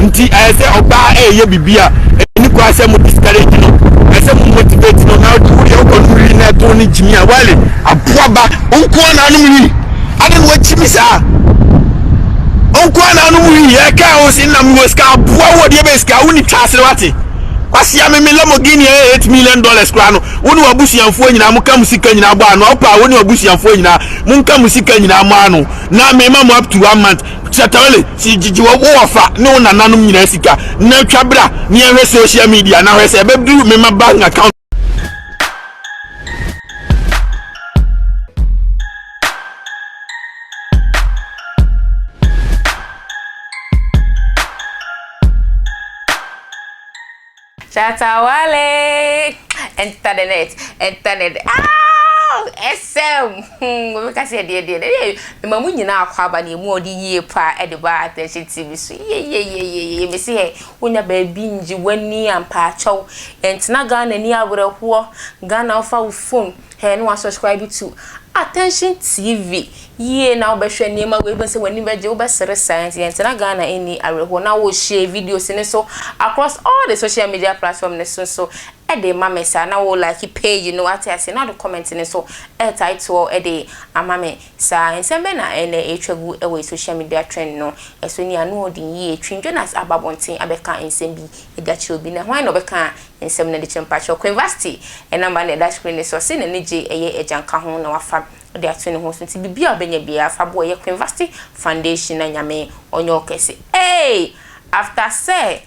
Nti ɛyɛ sɛ ɔbaa ɛyɛ bibi a ɛni kwan sɛ mo discourage no, ɛsɛ mo motivate no. Na wodeɛ wokɔ no wi na ɛto ne gyimi a wale aboa ba nkoa na anom wi ade na wakyimi saa nkoa na anom wi yɛka wo se nam wɔ sika aboa wɔ deɛ bɛ sika wo ni twa asere wate kwasia me me Lamborghini ɛyɛ $8 million koraa no. Wo ne w'abusuafoɔ nyinaa moka mo sika nyinaa bɔ ano a, wopɛ a wo ne w'abusuafoɔ nyinaa monka mo sika nyinaa mmɔ ano na mema mo up to one month. Shatta Wale, si gyegye wo wɔfa ne wo nananom nyinaa sika na twa bra na yɛnhwɛ social media na hwɛ sɛ ɛbɛduru mema bank account. Shatta Wale enter the net enter the net ah SM hmm obi ka sɛ deɛ deɛ deɛ mema mu nyinaa akɔ aba ne emu ɔde yie paa ɛde ba Attention TV so yie yie yie yie yie mesi hɛ wonya baabi ngye w'ani ampaakyɛw ɛntena Ghana ni awerɛhoɔ Ghana wofa wo phone hɛ na wa subscribe to Attention TV yie na wobɛhwɛ nneɛma wei wobɛhu sɛ w'ani bɛgye wobɛsere saa nti yɛntena Ghana nni awerɛhoɔ na wo share videos no so across all the social media platform no so nso de ma me saa na wo like page no wate aseɛ na wode comment no nso ɛtae toɔ de ama me saa. Nsɛm bɛn na ɛnɛ ɛretwa gu wɔ social media trend no so ni ano ɔden yie Twin Jonas aba abɔnten abɛka nsɛm bi de akyerɛ obi na hwan na ɔbɛka nsɛm no de kyerɛ mpakyɛw Queen Vasti number na ɛda screen no so ɔse n'ani gye ɛyɛ agyanka ho na wafa de ato ne ho so nti biribi a ɔbɛnya biara fa boa yɛ Quinvasti foundation na Nyame ɔnyɛ wo kɛse eei after sɛ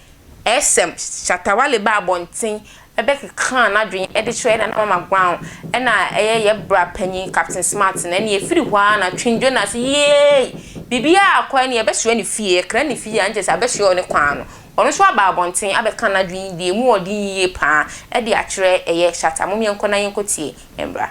SM Shatta Wale baa abɔnten bɛkekaa n'adwene de kyerɛɛ Nana Mama Brown ɛna ɛyɛ yɛ bra panyin Captain Smart no ɛne ɛfiri hɔ ara na Twin Jonas yeei biribiara akɔ ɛne ɛbɛsoɛ ne fie ɛkra ne fie a nkyɛ sɛ abɛsoɛ ɔne kwan no ɔno nso aba abɔnten abɛka n'adwene deɛ ɛmu ɔden yie paa de akyerɛ ɛyɛ Shatta mom yɛnkɔ na yɛnkɔ tie mbra.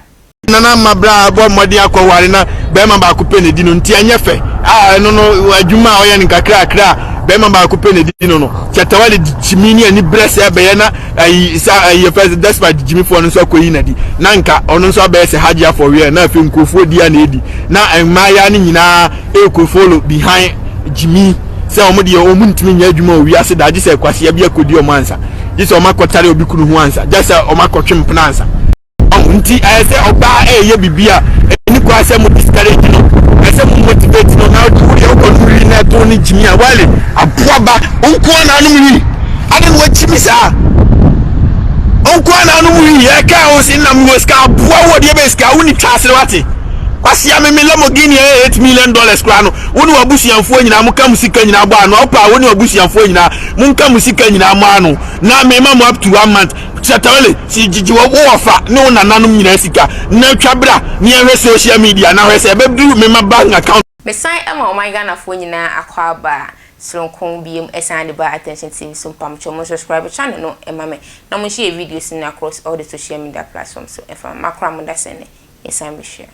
Nana mma bra a bɔ mmɔden akɔware na bɛrima baako pɛ na edi no nti ɛnyɛ fɛ a ɛno no adwuma a ɔyɛ no nkakrakra a bɛrima baako pɛ na edi no no kyɛtɛwa de gyimi ne ani brɛ sɛ ɛbɛyɛ na ayi sɛ ayi yɛfɛ sɛ despite gyimifoɔ no nso akɔyi na di na nka ɔno nso abɛyɛ sɛ hagye afɔweɛ na afei nkurɔfoɔ di a na edi na mmaayewa no nyinaa ɛrekɔ follow behind gyimi sɛ wɔn deɛ wɔn ntumi nyɛ adwuma wɔ wiase da gye sɛ kwasia bi akɔdi wɔn ansa gye sɛ wɔn akɔtare obi kunu ho ansa gye sɛ wɔn akɔtwe mpena ansa. Ɔho nti ɛyɛ sɛ ɔbaa ɛyɛ bibi a ɛni kwan sɛ mo discourage no, ɛsɛ mo motivate no. Na wodeɛ wokɔ nom wi na ɛto ne gyimi a wale aboa ba nkoa na anom wi ade na wakyimi saa nkoa na anom wi yɛka wo se nam wɔ sika aboa wɔ deɛ bɛ sika wo ni twa asere wate kwasia me me Lamborghini ɛyɛ $8 million koraa no wo ne w'abusuafoɔ nyinaa moka mo sika nyinaa bɔ ano wopɛ a wo ne w'abusuafoɔ nyinaa monka mo sika nyinaa mɔ ano na mema mo up to one month. Shatta Wale, si gyegye wo wɔfa ne wo nananom nyinaa sika na twa bra na yɛnhwɛ social media na hwɛ sɛ ɛbɛduru mema bank account. Mesan ma ɔman Ghanafoɔ nyinaa akwaaba soronko biom ɛsan de ba Attention TV so mpamokyɛw mo subscribe channel no ma me na mo share videos no across all the social media platforms so ɛfa ma makora mo dasɛn ne yɛsan bɛhyia.